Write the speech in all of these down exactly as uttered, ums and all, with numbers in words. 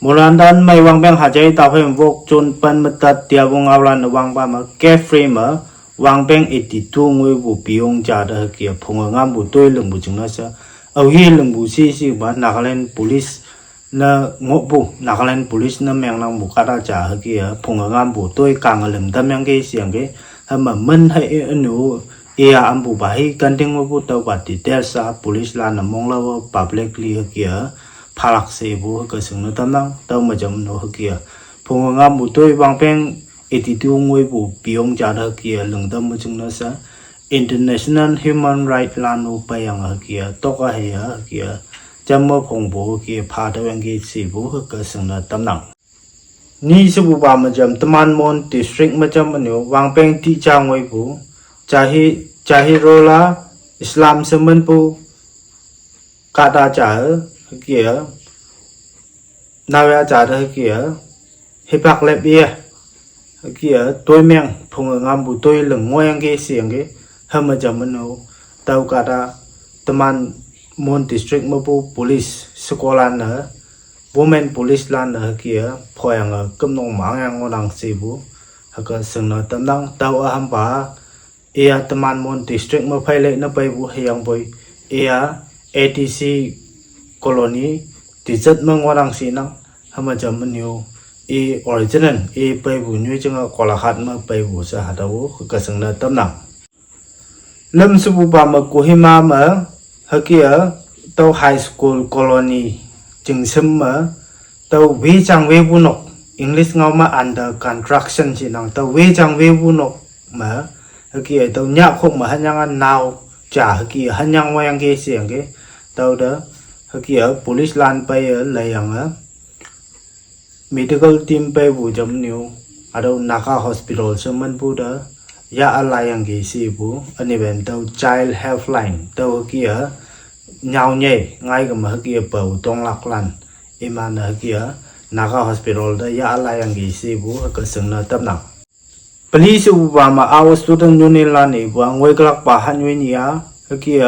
Molandan mai wangpeng hajai taphei mvok chun pen metat tiabung awlan wangpa me Kefri me wangpeng eighty-two ngui bu piong ja de hüke phunge ngam bu toi lingbu jingne she. Aohi lingbu si si ba Nagaland Police ne ngohpu, Nagaland Police ne mengnang bu kahta ja hüke phunge ngam bu toi kang ling tam yangke siangke. Hüme men hei enu iya ampu ba hi kanding bu tüopa details a police lan ne mongla publicly hüke phalak she ipu hüke shingne tamnang. Tüo me jam no hüke phunge ngam bu toi wangpeng eighty-two ngui bu piong ja de hüke lingtam me jingne she International Human Right lan-o peiyange hüke toka heya hüke jamme phongpu hüke pha tüoyangki shepu hüke shingne tamnang. Ni shepupa me jam Taman Mon District me jam ünyu wangpeng ti ja ngoipu Jahi, Jahirola Islam she minpu kahta ja hüke naoya ja te hüke hipak lep ye hüke toimeng phunge ngampu toi ling ngohyangki sheyangki. Hüme jam ünyu tüo kahta Taman Mon District mepu police shekolan-e, women police lan-e hüke phoyange kümnok mangyang ngohnang shepu hüke shingne tamnang. Tüo ühampa iya Taman Mon District me phei lei ne peipu hüyangpoi iya A D C colony tijat me ngohnang shinang. Hüme jam ünyu i original i peipu nyoijing-a Golaghat me peipu she hatüo hüke shingne tamnang. Lüm shepupa me Kohima me hüke tüo high school colony jingshem me tüo wejang wepu nok, English ngao me under construction shinang, tüo wejang wepu nok me hüke tüo nyahkhok me hanyang-a nao ja hüke hanyang wayangki sheyangki. Tüote hüke police lan peiye leiyange medical team peipu jam ünyu hatüo Naga Hospital she minpu te yah-a laiyangki shepu. Ünepen tüo Child Helpline tüo hüke nyao nyei ngai kema hüke pao tonglaklan iman-e hüke Naga Hospital te yah-a laiyangki shepu hüke shingne tamnang. Peli shepupa me Ao Student Union lan-e ipu-a ngoikülakpa hatnyoi nyih-a hüke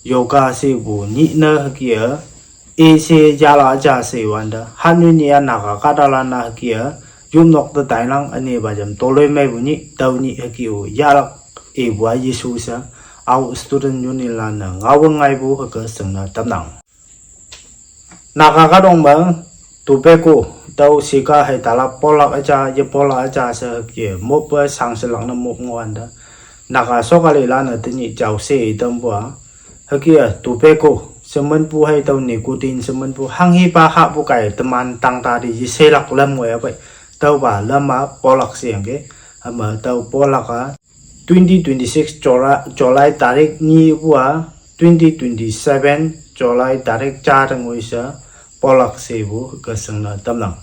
yoga shepu nyih ne hüke ise yala ja she wante hatnyoi nyih-a Naga kahtalan-a hüke yopnok te tainang. Ünepa jam toloimeipu nyih tüo nyih hüke-o yahlak ipu-a yeshu she Ao Student Union lan-e ngaowe ngaipu hüke shingne tamnang. Naga kahtok me tobacco tüo sika hei talak polak üja, yepolak üja she hüke moppe shangshelak ne mop ngohwante Naga sokalilan-e tenyih jao she itampu-a hüke tobacco she minpu hei tüo nicotine she minpu hanghipa hahpu kaiye teman tangta te yeshelak lam ngoiya pei. Tüopa lam-a polak sheyangki. Hüme tüo polak-a twenty twenty-six July, July tarik nyipu-a twenty twenty-seven July tarik ja te ngoi she polak shepu hüke shingne tamnang.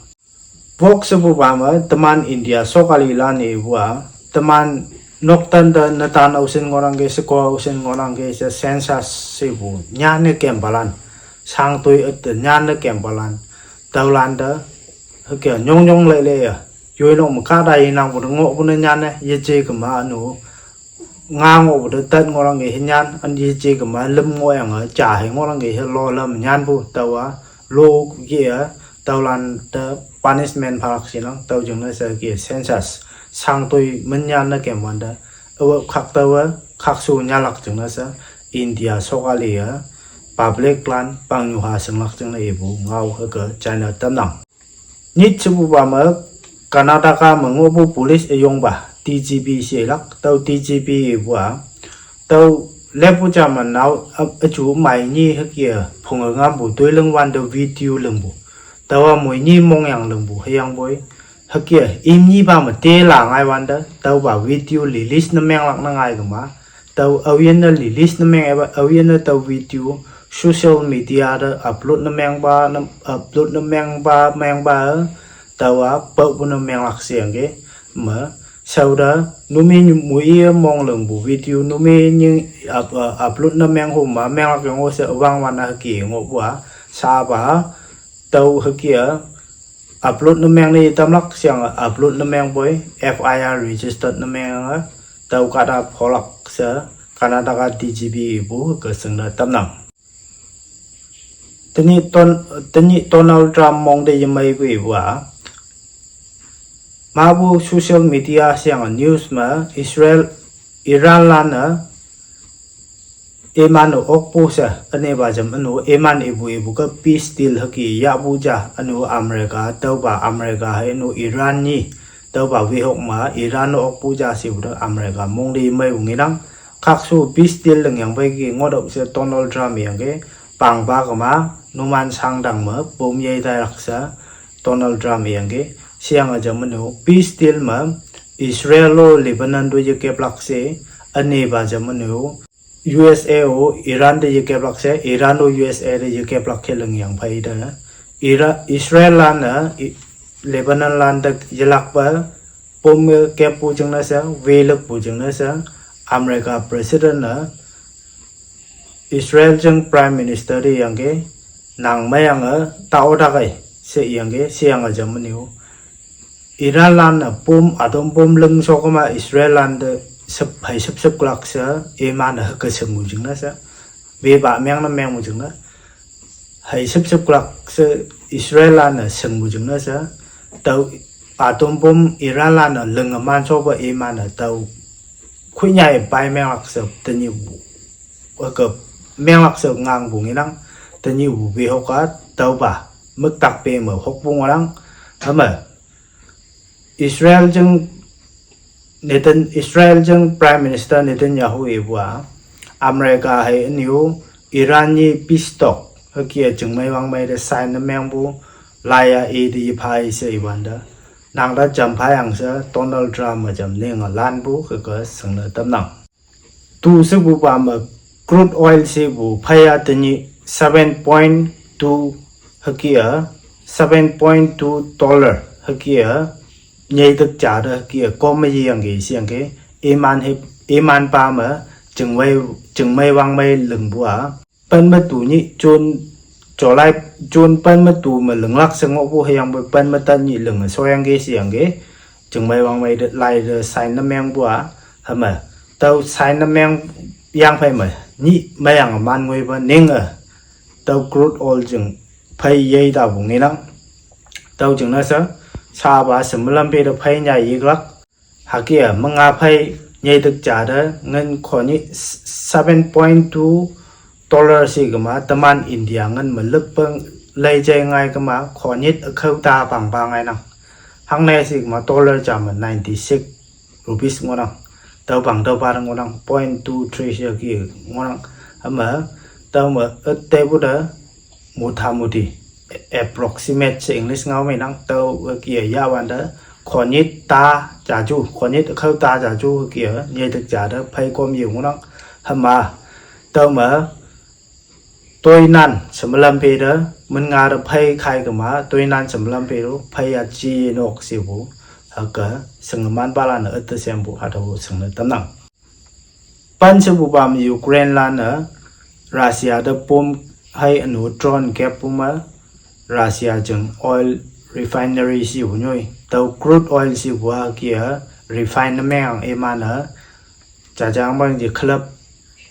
Wok shepupa me teman India sokalilan-e ipu-a teman noktan te netan aoshin ngohnangki, sheko aoshin ngohnangki she census shepu nyanne kempalan, shangtoi üte nyanne kempalan tüolan te hüke nyongnyong leilei-e yoinok me kahta yenangpu te ngohpu ne nyanne yeje kema ünyu nga ngohpu te tat ngohnangki henyan an yeje kema lüm ngohyange ja hei ngohnangki helo lam nyanpu tüowa lo ye-a tüolan te punishment phalak shinang. Tüo jingne she hüke census shangtoi menyan ne kem wante awe khak tüowe khakshu nyanlak jingne she India sokali-e public lan pangnyuha shinglak jingne ipu ngao hüke china tamnang. Nyit shepupa me Karnataka me ngohpu police üyongpa D G P shelak tüo D G P ipu-a tüo leppu ja me nao üju mei nyi hüke phunge ngampu toi ling wante video lingpu tüowa moi nyi mongyang lingpu hüyangpoi hüke imnyipa me tela ngai wante tüopa video release ne menglak ne ngai kema tüo aoyinne release ne meng ipa aoyinne tüo video social media te upload ne mengpa ne upload ne mengpa mengpa tüowa paopu ne menglak sheyangki. Me shaote numi moi-e mong lingpu video numi nyi up- upload ne menghu me menglak yang-o she üwangwan-a hüke ngohpu-a shapa tüo hüke-a upload ne meng ne tamlak sheyange upload ne mengpoi F I R registered ne menge tüo kahta pholak she Karnataka D G P ipu hüke shingne tamnang. Tenyih Don, tenyih Donald Trump mongte yemeipu ipu-a, mapu social media sheyange news me Israel, Iran lan-e iman-e okpu she ünepa jam ünu iman ipu ipu ke peace deal hüke yahpu ja ünu America tüopa America hei ünu Iran nyi tüopa wehok me Iran okpu ja shepu te America mongte yemeipu ngenang. Khakshu peace deal lingyangphei ki ngohtüoh she Donald Trump iyangki pangpa kema numan shangdang me bomb yei tailak she Donald Trump iyangki sheyange jam ünu peace deal me Israel-o Lebanon to yekeplak she ünepa jam ünu U S A-o Iran te yekeplak she Iran-o U S A te yekeplak ke lingyangphei te Ira-, Israel lan-e I-, Lebanon lan te yelakpe bomb-e keppu jingne she, welükpu jingne she, America President-e Israel jing Prime Minister te iyangki nang meyange tao takei she iyangki sheyange jam ünu Iran lan-e bomb, atom bomb lingshok kema Israel lan te shep, hei shepsheplak she iman-e hüke shingpu jingne she, wepa meng ne mengpu jingne hei shepsheplak she Israel lan-e shingpu jingne she, tüo atom bomb Iran lan-e linge manshope iman-e tüo khoinyai pai menglak she tenyihpu, hüke menglak she ngangpu ngenang, tenyihpu wehok-a tüopa müktak pe me hokpu ngohnang. Hüme Israel jing Netan-, Israel jing Prime Minister Netanyahu ipu-a America hei ünu Iran nyi peace talk hüke-e chingmei wangmei te sign ne mengpu laiya ite yephai she iwante nangte jam phayang she Donald Trump-e jam ninge lanpu hüke shingne tamnang. Tu shepupa me crude oil shepu pheiya tenyih seven point two hüke-a, seven point two dollar hüke-a, nyeitek ja te hüke-a kom me yeyangki sheyangki, iman hip, imanpa me chingwei, chingmei wangmei lingpu-a pen me tu nyih June, July, June pen me tu me linglak she ngohpu hüyangpoi pen me tat nyih linge shoyangki sheyangki, chingmei wangmei te lai te sign ne mengpu-a, hüme tüo sign ne meng yangphei me nyih meyange man ngoipa ninge tüo crude oil jing phei yei tapu ngenang. Tüo jingne she, shapa shemelam pe te phei nyai yiklak, hüke-a menga phei nyeitek ja te ngin khonyit seven point two dollar she kema teman India ngin me lükpeng leijei ngai kema khonyit ükhao ta pangpa ngainang. Hangne she kema dollar ja me ninety-six rupees ngohnang. Tüopang tüopa te ngohnang point two three she ki ngohnang. Hüme tüome ütepu te mota moti, approximate she English ngao meinang, tüo hüke-a yahwante khonyit ta jaju, khonyit ükhao ta jaju hüke-a nyeitek ja te phei kom ye ngohnang. Hüma tüome toinan shemelam pe te minnga te phei khai kema toinan shemelam pe te phei ya ji nok shepu hüke shingemanpalan-e üte shempu hatüo shingne tamnang. Pen shepupa me Ukraine lan-e Russia te bomb hei ünu drone keppu me Russia jing oil refinery shepu nyoi tüo crude oil shepu-a hüke-a refine ne mengang iman-e jajangpang ji khlap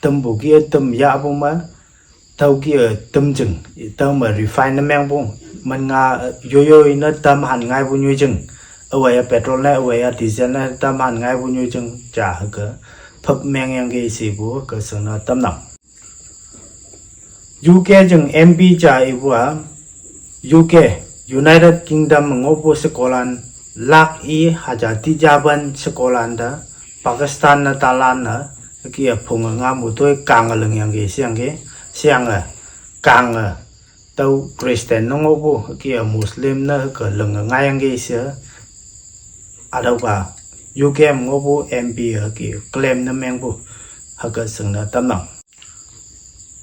tampu ki-e tam yahpu me tüo ki-e tam jing, tüome refine ne mengpu, minnga yoyoi ne tam han ngaipu nyoi jing, üwei-a petrol ne, üwei-a diesel ne tam han ngaipu nyoi jing ja hüke phüp mengyangki shepu hüke shingne tamnang. U K jing M P ja ipu-a, U K, United Kingdom me ngohpu shekolan lak i haja tijapan shekolan te Pakistan ne talan-e hüke-a phunge ngamu toi kange lingyangki sheyangki, sheyange kange tüo Christian ne ngohpu hüke-a Muslim ne hüke linge ngaiyangki she hatüopa U K me ngohpu M P hüke claim ne mengpu hüke shingne tamnang.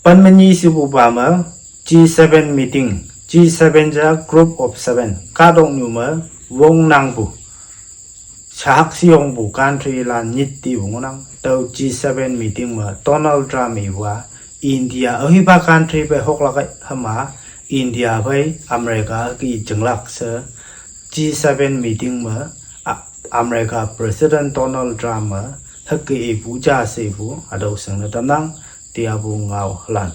Pen me nyi shepupa me G seven meeting, G seven ja group of seven kahtoknyu me wongnangpu shahak sheyongpu country lan nyit tipu ngohnang. Tüo G seven meeting me Donald Trump ipu-a India ahipa country phei hoklak-e hüma India phei America hüke jinglak she G seven meeting me, a, America President Donald Trump-e hüke ipu ja shepu hatüo shingne tamnang, tiapu ngaolan.